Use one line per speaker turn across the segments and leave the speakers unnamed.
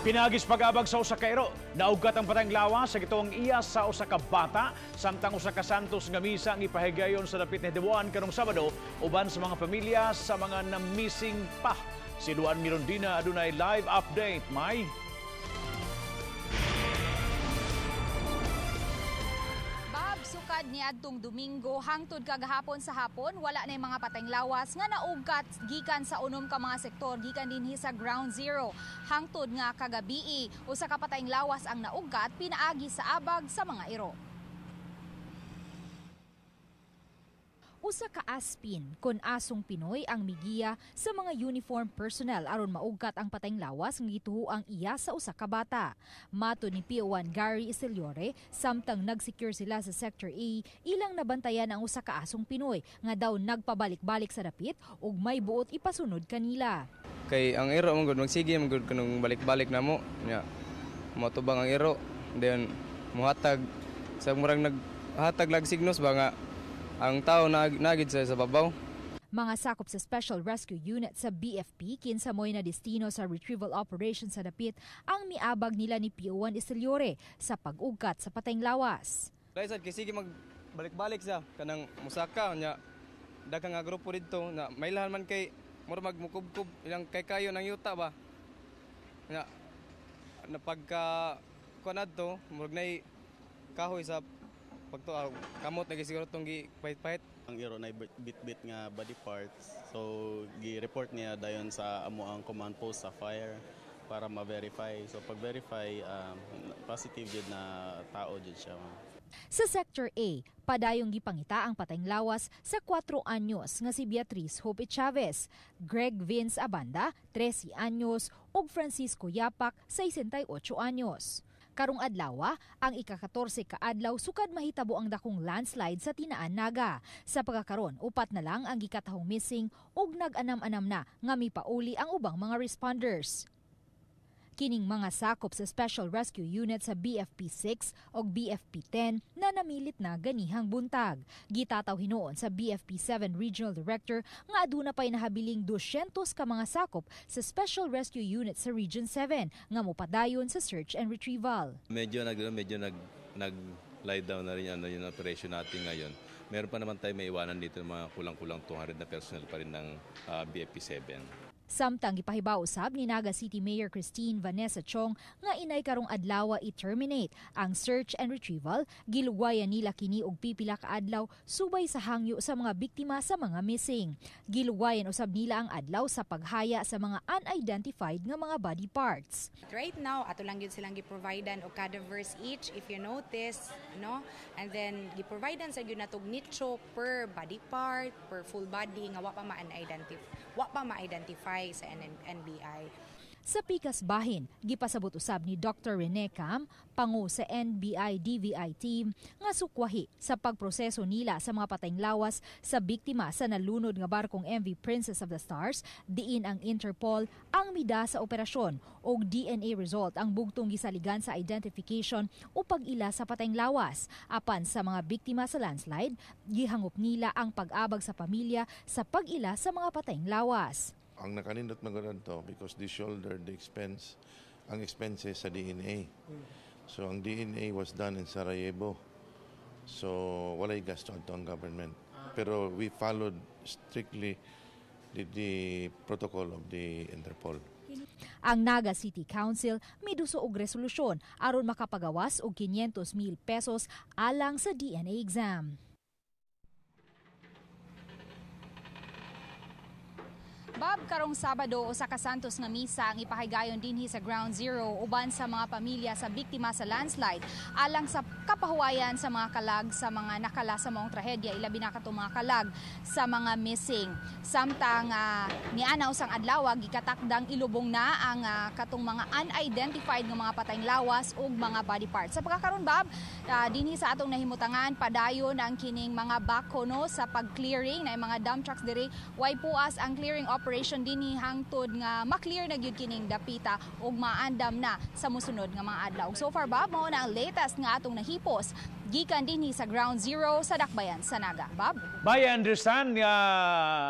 Pinagis pag-abag sa usa ka iro, naugat ang patayng lawas sa gituong iya sa usa ka bata samtang usa ka Santos nga misa ang ipahigayon sa dapit ni Dewan karong Sabado uban sa mga pamilya sa mga na-missing pa. Si Luan Mirondina adunay live update. May
Sukad niadtong Domingo hangtod kagahapon sa hapon, wala na mga patayng lawas nga naugat gikan sa unom ka mga sektor gikan dinhi sa Ground Zero. Hangtod nga kagabii, usa ka patayng lawas ang naugat pinaagi sa abag sa mga iro. Usa ka aspin kon asong Pinoy ang migiya sa mga uniform personnel aron maugkat ang patayng lawas nga gituho ang iya sa usa ka bata. Mato ni PO1 Gary Esteliore, samtang nagsecure sila sa Sector A, ilang nabantayan ang usa ka asong Pinoy nga daw nagpabalik-balik sa dapit ug may buot ipasunod kanila.
Kay ang iro man gud magsige man gud kanang balik-balik namo nya. Motubang ang iro, then muhatag sa murag naghatag lag signos ba nga ang tao nagid sa babaw.
Mga sakop sa Special Rescue Unit sa BFP kinsa moy na destino sa retrieval operation sa dapit ang miabag nila ni PO1 Esteliore sa pag-ugkat sa patayng lawas.
Laysad kay sige magbalik-balik sa kanang musaka nya daghang nga grupo didto na mailahan man kay mura magmukubkub ilang kay kayo ng yuta ba. Nya na pagka kuan adto murag nay kahoy sa pagto kamot na siguro tong gi pahit-pahit.
Ang iro na bit-bit nga body parts, so gi-report niya dayon sa amo ang command post sa fire para ma-verify. So pag-verify, positive jud na tao jud siya.
Sa Sector A, padayong gipangita ang patayng lawas sa 4 anyos nga si Beatriz Hope Chavez, Greg Vince Abanda, 13 anyos, ug Francisco Yapak, 68 anyos. Karong adlaw, ang ika-14 ka adlaw sukad mahitabo ang dakong landslide sa Tinaan, Naga. Sa pagkakaron, 4 na lang ang gikatahong missing ug nag-anam-anam na nga mipauli ang ubang mga responders. Kining mga sakop sa Special Rescue Unit sa BFP 6 o BFP 10 na namilit na ganihang buntag. Gitataw hinuon sa BFP 7 Regional Director nga aduna pa'y nahabiling 200 ka mga sakop sa Special Rescue Unit sa Region 7 nga mopadayon sa search and retrieval.
Medyo nag lie down na rin yung operation natin ngayon. Meron pa naman tayo maiwanan dito ng mga kulang-kulang 200 na personnel pa rin ng BFP 7.
Samtang gipahibaw usab ni Naga City Mayor Christine Vanessa Chong nga inay karong adlaw i-terminate ang search and retrieval, gilugwayan nila kini og pipila ka adlaw subay sa hangyo sa mga biktima sa mga missing. Gilugwayan usab nila ang adlaw sa paghaya sa mga unidentified nga mga body parts.
Right now, ato lang gyud silang gi-providean og cadavers each, if you notice, no? And then gi-providean sa gyud natog nicho per body part, per full body nga wa pa ma-identify sa NBI.
Sa pikas bahin, gipasabot usab ni Dr. Rene Cam, pangu sa NBI DVI team, nga sukwahi sa pagproseso nila sa mga patayng lawas sa biktima sa nalunod nga barkong MV Princess of the Stars, diin ang Interpol ang mida sa operasyon og DNA result ang bugtong gisaligan sa identification o pag-ila sa patayng lawas. Apan sa mga biktima sa landslide, gihangop nila ang pag-abag sa pamilya sa pag-ila sa mga patayng lawas.
Ang nakanindot man to because they shouldered the expense, ang expenses sa DNA. So ang DNA was done in Sarajevo. So walay gasto adto ang government. Pero we followed strictly the protocol of the Interpol.
Ang Naga City Council miduso og resolusyon aron makapagawas og 500,000 pesos alang sa DNA exam. Bob, karong Sabado usa ka Santos nga misa ang ipahigayon dinhi sa Ground Zero uban sa mga pamilya sa biktima sa landslide alang sa kapahuwayan sa mga kalag sa mga nakala sa maong trahedya, ilabi na katong mga kalag sa mga missing. Samtang niana usang adlaw gikatakdang ilubong na ang katong mga unidentified nga mga patayng lawas ug mga body parts. Sa pagkakaron, Bob, dinhi sa atong nahimutangan padayon ang kining mga backhoe no sa pag-clearing na mga dump trucks diri, way puas ang clearing operation dinhi hangtod nga ma-clear na gyud kining dapita ug maandam na sa mosunod nga mga adlaw. So far, Bob, mao na ang latest nga atong nahipos Gikan dinhi sa Ground Zero sa Dakbayan sa Naga. Bob?
May understand nga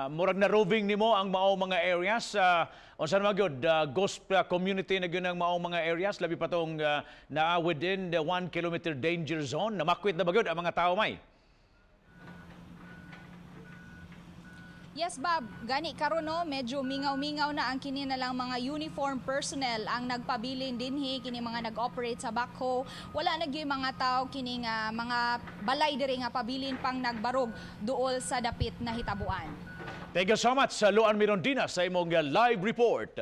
murag na roving nimo ang mao mga areas, unsa naman gyud, ghost community na gyud ang mao mga areas, labi pa tong naa within the 1 kilometer danger zone. Namakwit na ba gyud ang mga tao, May?
Yes, Bob. Gani karon no, medyo mingaw-mingaw na ang kini na lang mga uniform personnel ang nagpabilin dinhi, kini mga nag-operate sa backhoe. Wala na gyud mga tao kini nga mga balay diri nga pabilin pang nagbarog duol sa dapit na hitabuan.
Thank you so much sa Luan Mirondina sa imong live report.